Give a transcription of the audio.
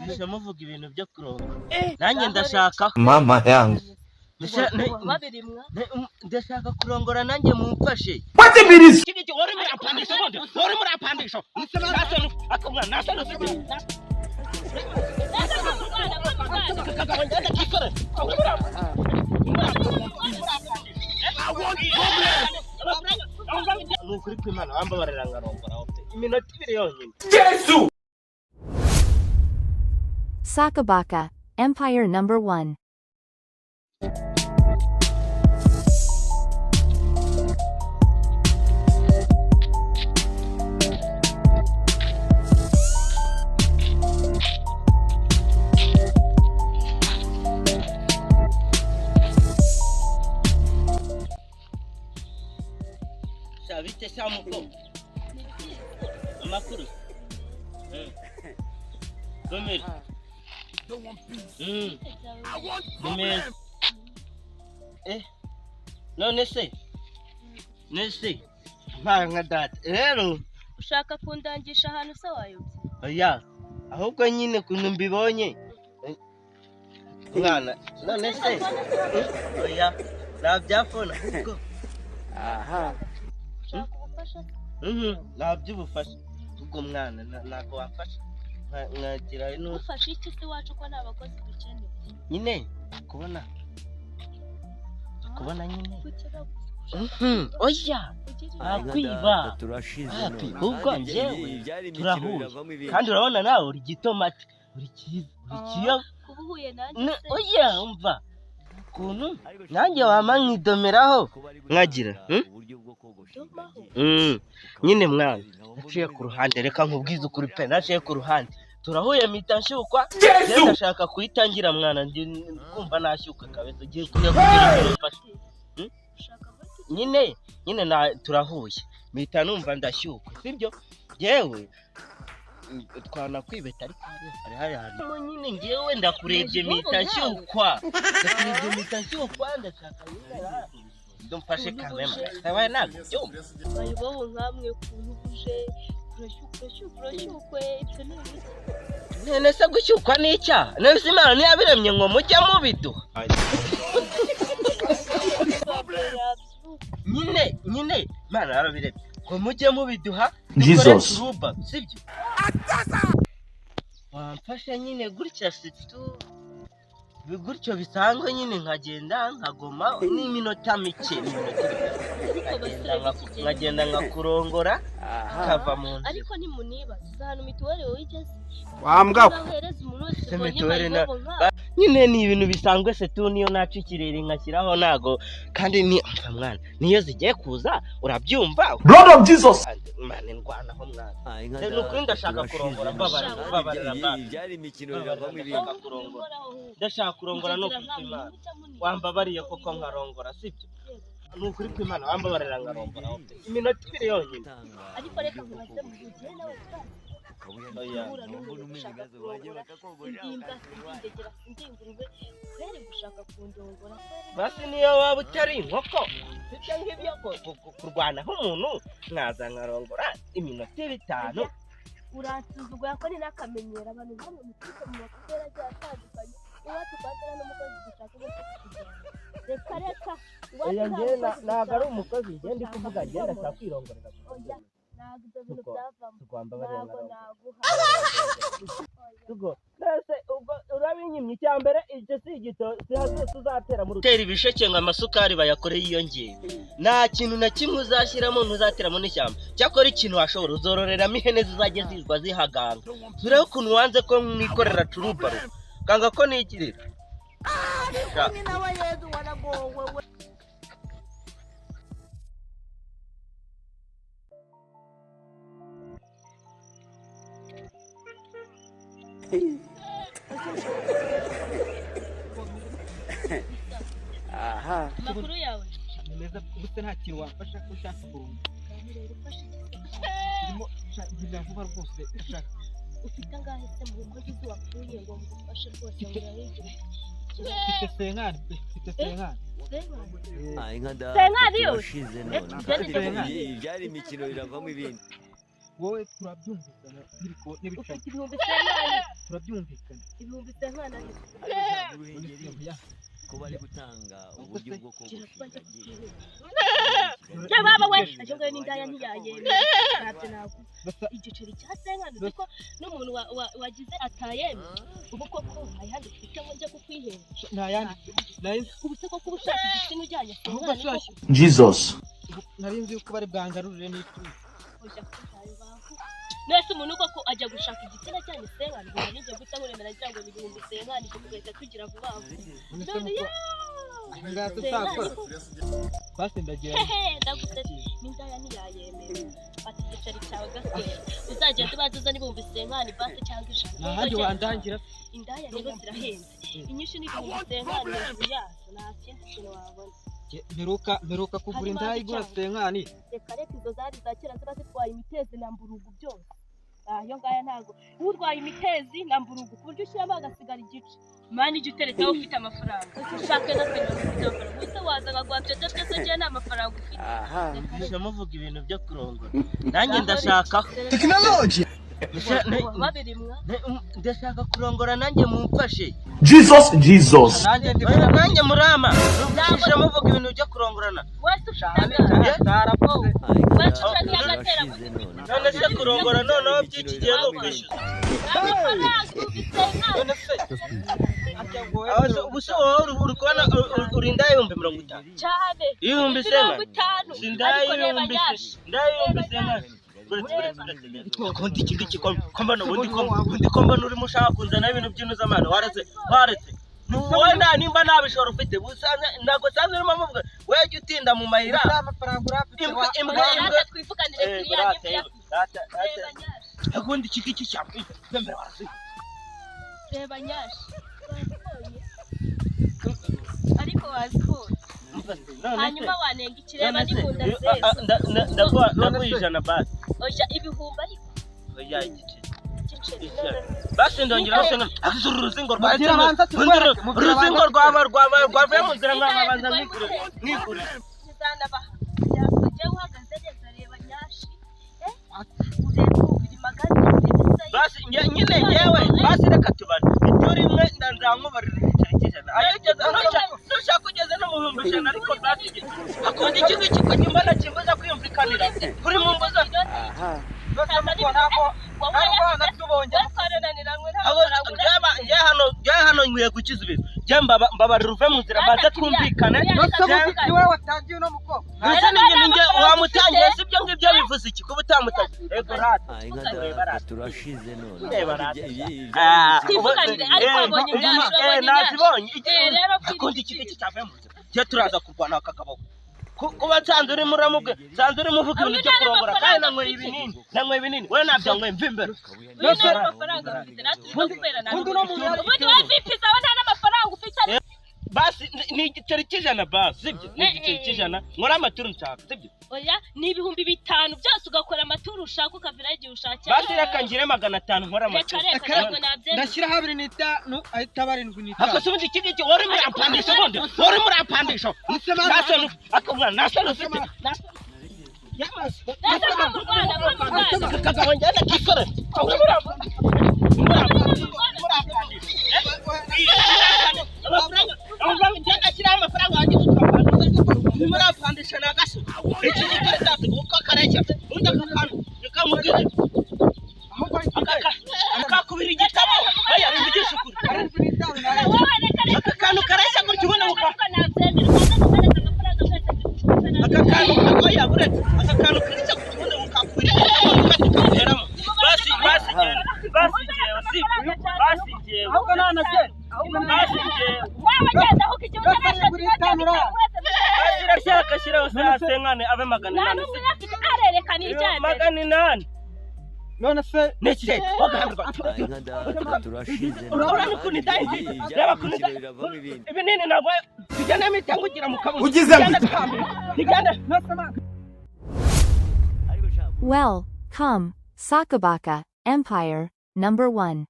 Numvise muvuga ibintu byo kurongora. Nanjye ndashaka. Mama yangu. Babirimwa. Ndashaka kurongora nanjye mumfashe. Ni ukuri kw'Imana wambabarira nkarongora pe. Iminota ibiri yonyine. Sakabaka, Empire Number 1. Sha bite sha muko. Amakuru. Komera. Ni meza. Eh. None se? None se? Mpaye nka data. Rero Ushaka kundangisha ahantu se wayobye? Oya, ahubwo nyine ukuntu mbibonye mwana, none se oya nta byafona ahubwo Ushaka ubufasha se? Nta by'ubufasha ubwo mwana ntabwo wamfasha nkagira Ufashe iki se iwacu ko nta bakozi dukeneye? Nyine kubona kubona nyine. Kuki baguze? Oya nakwiba Turashize. Hapi, ubwo njyewe turahuye kandi urabona nawe uri gitomati, uri cyiza, uri kiyo. Kuba uhuye nanjye se? Oya umva ukuntu nanjye wama nkidomeraho nkagira Domaho? Nyine mwana naciye ku ruhande, reka nkubwize ukuri pe, naciye ku ruhande turahuye mpita nshyukwa. Njyewe ndashaka kuyitangira mwana, ndi kumva nashyukwa kabisa, ugiye kujya kugira ngo umfashe. Ushaka gute? Nyine nyine na turahuye mpita numva ndashyukwa, sibyo? Yewe twanakwibeta ariko hari hari hari nyine njyewe ndakurebye mpita nshyukwa, ndakurebye mpita nshyukwa, ndashaka nyine ndumfashe kamema sawa, ntabwo byumva. Bayobowe nkamwe ukuntu uje urashyukwa urashyukwa urashyukwe, ibyo ni ibiki? None se gushyukwa ni icyaha? None se Imana ntiyabiremye ngo mujye mubiduha? Nyine nyine Imana yarabiremye ngo mujye mubiduha dukore Jesus. turuba, sibyo? Wamfasha nyine gutya situ gutyo bisanzwe nyine nkagenda nkagoma n'iminota mike, n'iminota ibiri. Nkagenda nkakurongora kava mu nzira. Ariko ntimunibaze uzi ahantu mituweli wowe igeze? Wambwa. Uzahereza umuntu wese Se ubonye mituweli mayibobo nkawe. Nyine ni ibintu bisanzwe se tu, niyo naca ikirere nkashyiraho ntago kandi ni umva mwana niyo zigiye kuza urabyumva. Blood of Jesus. Mwana ndwanaho mwana. Ni ukuri ndashaka kurongora, mbabarira, mbabarira, mbabarira. Byari imikino Mbabarira, biravamo ibintu. ndashaka kurongora, ndashaka kurongora ni ukuri kw'Imana wambabariye koko nkarongora, sibyo? Ni ukuri kw'Imana wambabarira nkarongora iminota ibiri yonyine. Ariko reka nkubaze, mu gihe nawe turazi Oya. guhura n'umuntu ushaka kurongora, sindi imbwa, sindi ingegera, sindi ingurube kweri, gushaka kundongora kweri? Basi niyo waba utari inkoko, sibyo ngibyo kurwanaho umuntu nkaza nkarongora iminota itanu. Uransuzugura ko ni n'akamenyero abantu bamwe muturuka mu makorera agiye atandukanye iwacu kwa Dora n'umukozi dushaka uburyo kutujyana, reka reka, iwacu Oya nta njyewe mukozi ntabwo ari dushaka. umukozi, njyewe ndi kuvuga njyewe ndashaka kwirongorera. Oya ntabwo ibyo bintu Tuko. byavamo. Wambabarira Ntabwo nkarongora. naguha. Tugo mbese ubwo urabinyimye icya mbere, icyo si igito si uzatera muri utera ibisheke ngo amasukari bayakore yiyongere, nta kintu na kimwe uzashyiramo, ntuzateramo n'ishyamba. Cyakora ikintu washobora uzororeramo ihene zizajya zirwa zihaganga. Turebe ukuntu wanze ko mwikorera curubaru kanga ko nigirira. Sha. Amakuru yawe? Ni meza. Ubuse nta kintu wamfasha ko ushaka kurunga? Ganira, ufashe iki se? Ndimo ngira vuba rwose ndashaka. Ufite angahe se mu rugo ugize wapfuye ngo ngufashe rwose ngo urahigira? Mfite senkani pe, mfite senkani. Senkani yo? Turashize none. Tugende. Byari imikino biravamo ibintu. Wowe turabyumvikana n'ibicaye. Ufite ibihumbi senkani? Turabyumvikana. 50,000 ariko. Ya. Ko bari gutanga uburyo bwo Gira vuba njya kogosha. kukwihera. Ya baba we, aje ngo n'indaya ntiyayemera. Ntabyo naguha. Basa Igiceri cya senkani, uzi ko n'umuntu wagize atayemera. Ubu koko ayandi ufite ngo njye kukwihera? Nta yandi nari. Ubu se koko uba ushaka igitsina ujyanye Ahubwo senkani shyashya. koko? Jesus. Nari nzi yuko bari bwangarurire n'icumi. Ujya kutayo bahu. Nese umuntu koko ajya gushaka igitsina cyane senkani, ngo nijye guhita nkuremera ngira ngo ni 50,000, ibyo tugahita tugira vuba vuba. None se None muko ya ahangaha senkani tuzakora koko. basi ndagira. Hehe, ndagusetse, n'indaya ntiyayemera. Fata igiceri cyawe gaswera, uzagenda ubanza uzane 50,000 basi cyangwa 100. Nta handi wandangira? Indaya rero zirahenze, inyinshi ni 50,000, hejuru yazo nta kindi kintu wabona. Mperuka kugura Harimo indaya igura cyangwa? senkani. Reka reka, izo zari za kera ziba zitwaye imitezi na mburugu byose. Ayo ngaya ntabwo urwaye imitezi na mburugu ku buryo ushyiramo hagasigara igice. Mani, ijya uterekaho ufite amafaranga, ushake n'akanyoni ufite amafaranga. Ubuse waza nkaguha byose byose ngewe nta mafaranga ufite? Reka reka. Muje muvuga ibintu byo kurongora, nanjye ndashaka. Technology. Babiri mwa. Ndashaka kurongora nanjye, mumfashe. Jesus, Jesus. Nanjye ndi. Oya, nanjye murama mufashe, muvuga ibintu byo kurongorana. Wese ufite agana. Zarabuze. Wese ufite agatera. None se kurongora noneho by'iki gihe ni ukwishyuza? Amafaranga 50,000. None se Harya ngo aho ubu se wowe uri kubona uri indaya 50,000? Cyane. Ibihumbi mirongo sema itanu si indaya ariko reba y'ibihumbi nyashi. Indaya y'ibihumbi sema. Buretse, buretse, buretse. Akundi iki ngiki ko mbona ubundi ko mbona urimo ushaka kunzana ibintu by'inuzamana, waretse, waretse. Ni wowe nta nimba nta bishoro ufite busanzwe, ntabwo usanzwe urimo muvuga wowe jya utinda mu mayira. Nta mafaranga urafite? Imbwa, imbwa, imbwa. Rata twivuganire Eh, kuri ya burata, nimba. rata, rata. Reba nyashi. Akundi iki ngiki cyangwa bemera waretse. Reba nyashi, wazibonye ariko, wazibonye. None se Hanyuma wanenga ikireba none se n'imunda ah, zeza. ndaguha 100 basi. Oya, ibihumbi ariko. Oya, igice. Igiceri. Ijana. Basi ndongeraho se nka uruzingo rwa Mugira abanza tukwereke, mugira uruzingo abanza. rwaba rwavuye mu nzira, nkabanza mwigure mwigure. Ntizanabaha yakujya uhagaze neza. Reba nyashi, eh, urebe umubiri magaze, urebe isayi. Basi nyine ngewe basi reka tubane ituri imwe, nzankubarira igiceri cy'100 ayo ugeze nushaka ugeze no mu 100,000, ariko basi akunda iki ngiki ko kimbona kimbuza kwiyumvikanira kuri mu mbuza. Bose muko ntabwo Wowe ntabwo wanatubonye. Wowe twarananiranywe nta Abo mafaranga. njye hano nkwiye gukiza ibintu. Njye mbabarira uve mu nzira mbanze twumvikane. Nose ubu ni wowe watangiye uno mukobwa? Mbese ni njye wamutangiye? Si ibyo ngibyo bivuze iki kuba utamutangiye? Ego rata. Inka data, turashize none. Reba rata. Twivuganire, ariko wabonye imyashu, wabonye imyashu. Nazibonye. Eh, rero bwira Akunda iki igiciro. ngiki cyavuye mu nzira, njye turaza kurwana aka kaboko. Kuba nsanze urimo uramubwe, nsanze urimo uvuga ibintu byo kurongora, kandi nanyweye ibinini, nanyweye ibinini, we ntabyo nanyweye, mva imbere. Uyu nta n'amafaranga ufite, natwe urimo kubera nawe. Undi uno muntu yari Ubundi wowe vipi zawe, nta n'amafaranga ufite. Basi ni igiceri cy'100 basi, sibyo? Ni igiceri cy'100, nkora amaturu nshaka, sibyo? Oya, ni 5000 byose, ugakora amaturu ushaka, ukaviraho igihe ushakiye. Basi reka ngire 500 nkora Reka amaturu. reka, ntabwo nabyemera. Ndashyiraho 25, ahita aba 75. Ako se ubundi iki ngiki wari murampandisha, ubundi wari murampandisha? Nta soni ako mwana, nta soni ufite. Neza ko mu Rwanda, ko mu Rwanda. Aka kagabo njyana kisore. Amafaranga njyana ashyiraho amafaranga wanjye, murampandisha ni agaso. Iki gitore cyose uko kareshya, ubundi aka kantu bikamubwira Ahubwo akakubira igitabo. Oya, mvugishe ukuri. 75 nayo. Wowe reka reka. Aka kantu kareshya gutya ubona buka Ariko nabyemera, ubanza kubereka amafaranga mwese. Aka kantu, oya, buretse, aka kantu kareshya gutya ubundi bukakubira igitabo tukaguheramo. Basi basi genda, basi njyewe sibyo, basi njyewe. Ahubwo nanagenda, ahubwo Basi njyewe. Wowe genda aho igihe utarashaka. Basi irashaka ashyiraho senkane abe magana Nta inani. n'umwe uyafite, arerekana ijyanye. 800. None se N'iki wagahambirwa? Inka data, turashize. Urabona n'ukuntu inda izi, reba ukuntu inda biravamo ibindi. Ibinini ntabwo tujyana imiti ugira mu kabuno. Ugize ngo Tugende duhambire, tugende. Nose ma Well, come, Sakabaka, Empire, number 1.